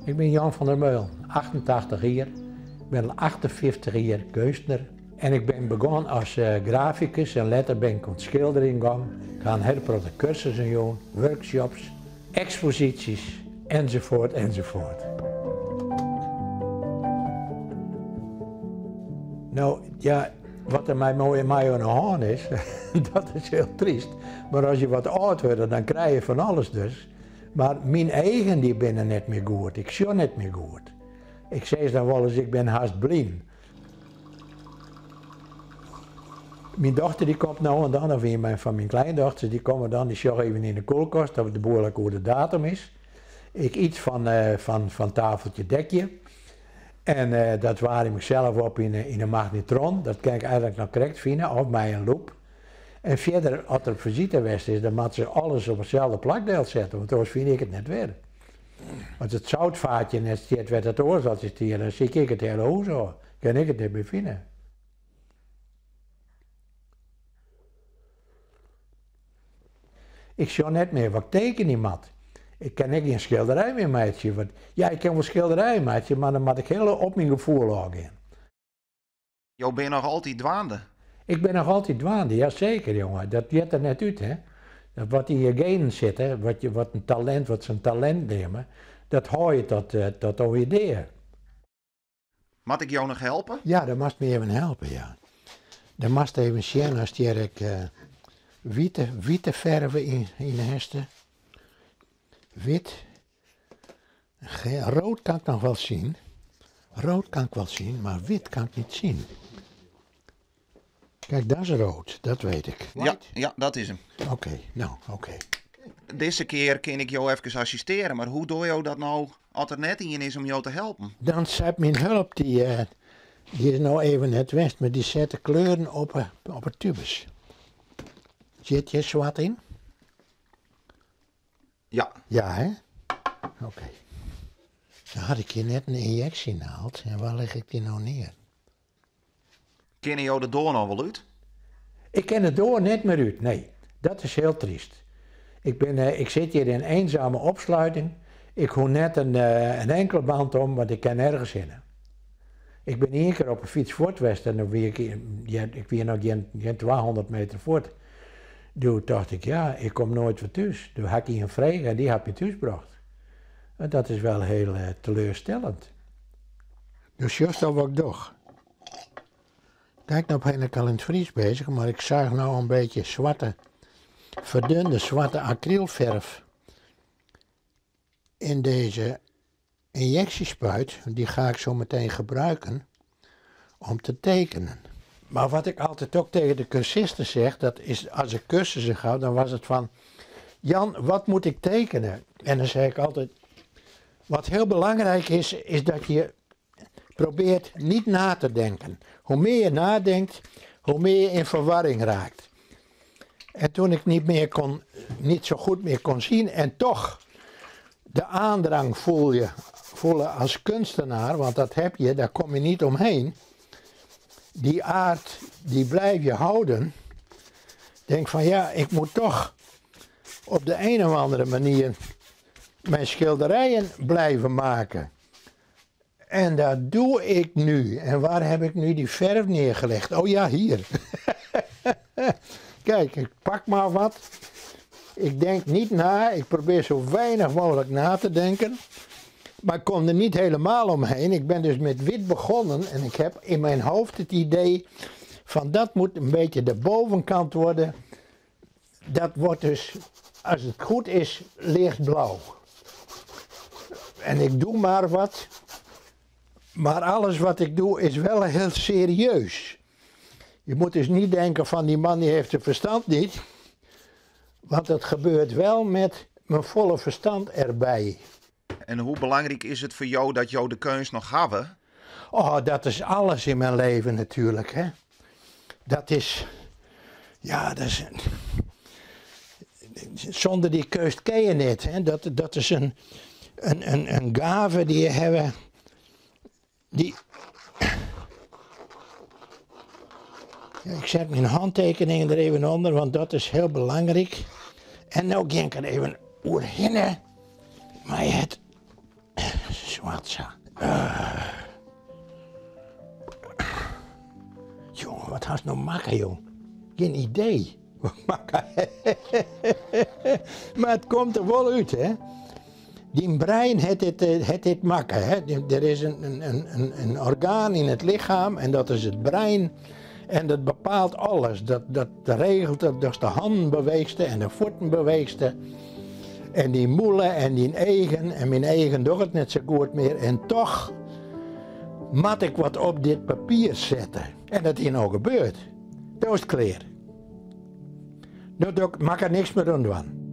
Ik bin Jan van der Meulen, 88 jier, bin al 58 jier keunstner en ik bin begûn as grafikus en letter bin ik oan it skilderjen gong. Ik ha in hiele protte kursussen jûn, workshops, eksposysjes enzovoort enzovoort. No ja, wat der mei my oan 'e hân is, dat is hiel tryst, mar as je wat âld wurde dan krije je fan alles dus. Mar myn eagen dy binne net mear goed, ik sjoch net mear goed. Ik sis dan wolris, ik bin hast blyn. Myn dochter dy komt no en dan, of ien fan myn kleindochters, dy komme dan, dy sjogge even yn de kuolkast oft de boel ek oer de datum is. Ik yt fan, fan, fan tafeltje dekje. En dat waarm ik sels op yn 'e magnetron, dat kin ik eigenlik noch krekt fine, of mei in loep. En fierder, as der fisite west is, dan moatte se alles op itselde plak delsette, want oars fyn ik it net wer. As it zoutvaatje net stiet wêr't it oars altyd stiet, dan sykje ik it hiele hûs ôf. Kin ik it net mear fine. Ik sjoch net mear wat ik tekenje moat. Ik kin ek gjin skilderij mear meitsje. Want, ja, ik kin wol skilderijen meitsje, mar dan moat ik hiel op myn gefoel ôfgean. Jo binne noch altyd dwaande? Ik bin noch altyd dwaande, jaseker jonge. Dat heart der net út, hè. Dat wat yn je genen sit, hè, wat, je, wat in talint, wat se in talint neame, dat hâld je tot, eh, tot oan je dea. Moat ik jo noch helpe? Ja, dan moatst my even helpe, ja. Dan moatst even sjen ast hjir ek eh, wite, wite ferve yn, yn heste. Wit. Rood kan ik noch wel zien. Rood kan ik wel zien, maar wit kan ik niet zien. Kijk, dat is rood, dat weet ik. Ja, ja, dat is hem. Oké, nou, oké. Dizze kear kin ik jo efkes assistearje, mar hoe dogge jo dat no as der net ien is om jo te helpen? Dan set myn hulp, dy, eh, dy is no even net west, mar dy set de kleuren op 'e, op 'e tubes. Sit hjir swart yn? Ja. Ja, hè? Oké. Dan had ik hier net in ynjeksjenaald en wêr lis ik dy no near? Kinne jo de doar noch wol út? Ik kin de doar net mear út, nee. Dat is hiel tryst. Ik, bin, eh, ik sit hjir yn eenzame opsluiting. Ik hoech net in, eh, in enkelband om, want ik kin nergens hinne. Ik bin ien kear op 'e fyts fuort west en dan wie ik, ik wie noch gjin, gjin 200 meter fuort. Doe tocht ik, ja, ik kom noait wer thús. Doe ha ik ien frege en dy hat my thús brocht. En dat is wel hiel eh, teleurstellend. Do sjochst al wat ik doch. Kijk, nou ben ik al in het Fries bezig, maar ik zuig nou een beetje zwarte, verdunde zwarte acrylverf in deze injectiespuit. Die ga ik zo meteen gebruiken om te tekenen. Maar wat ik altijd ook tegen de cursisten zeg, dat is als ik cursussen gaf, dan was het van, Jan, wat moet ik tekenen? En dan zeg ik altijd, wat heel belangrijk is, is dat je probeert niet na te denken. Hoe meer je nadenkt, hoe meer je in verwarring raakt. En toen ik niet, meer kon, niet zo goed meer kon zien en toch de aandrang voel je, voelen als kunstenaar, want dat heb je, daar kom je niet omheen. Die aard, die blijf je houden. Denk van ja, ik moet toch op de een of andere manier mijn schilderijen blijven maken. En dat doe ik nu. En waar heb ik nu die verf neergelegd? Oh ja, hier. Kijk, ik pak maar wat. Ik denk niet na. Ik probeer zo weinig mogelijk na te denken. Maar ik kom er niet helemaal omheen. Ik ben dus met wit begonnen en ik heb in mijn hoofd het idee van dat moet een beetje de bovenkant worden. Dat wordt dus, als het goed is, lichtblauw. En ik doe maar wat. Maar alles wat ik doe is wel heel serieus. Je moet dus niet denken van die man die heeft het verstand niet. Want het gebeurt wel met mijn volle verstand erbij. En hoe belangryk is it foar jo dat jo de keunst noch hawwe? Oh, dat is alles in mijn leven natuurlijk. Hè? Dat is, ja, dat is, zonder die keunst ken je niet. Hè? Dat, dat is een, een, een, een gave die je hebt. Die, ja, ik zet mijn handtekeningen er even onder, want dat is heel belangrijk. En nu ging ik er even oerhinne. Maar het dat sa? Uh. Jonge, wat hast no makke, jong? Gjin idee. Mar it komt der wol út, hè? Dyn brein hat dit, eh, hat dit makke. Hè? Der is in orgaan yn it lichem en dat is it brein. En dat bepaalt alles. Dat regelt dat datst de hannen beweechst en de fuotten beweechst. En dyn mûle en dyn eagen. En myn eagen dogge it net sa goed mear. En toch moat ik wat op dit papier sette. En dat is no gebeurd. No is it klear. No makke niks mear oan dwaan.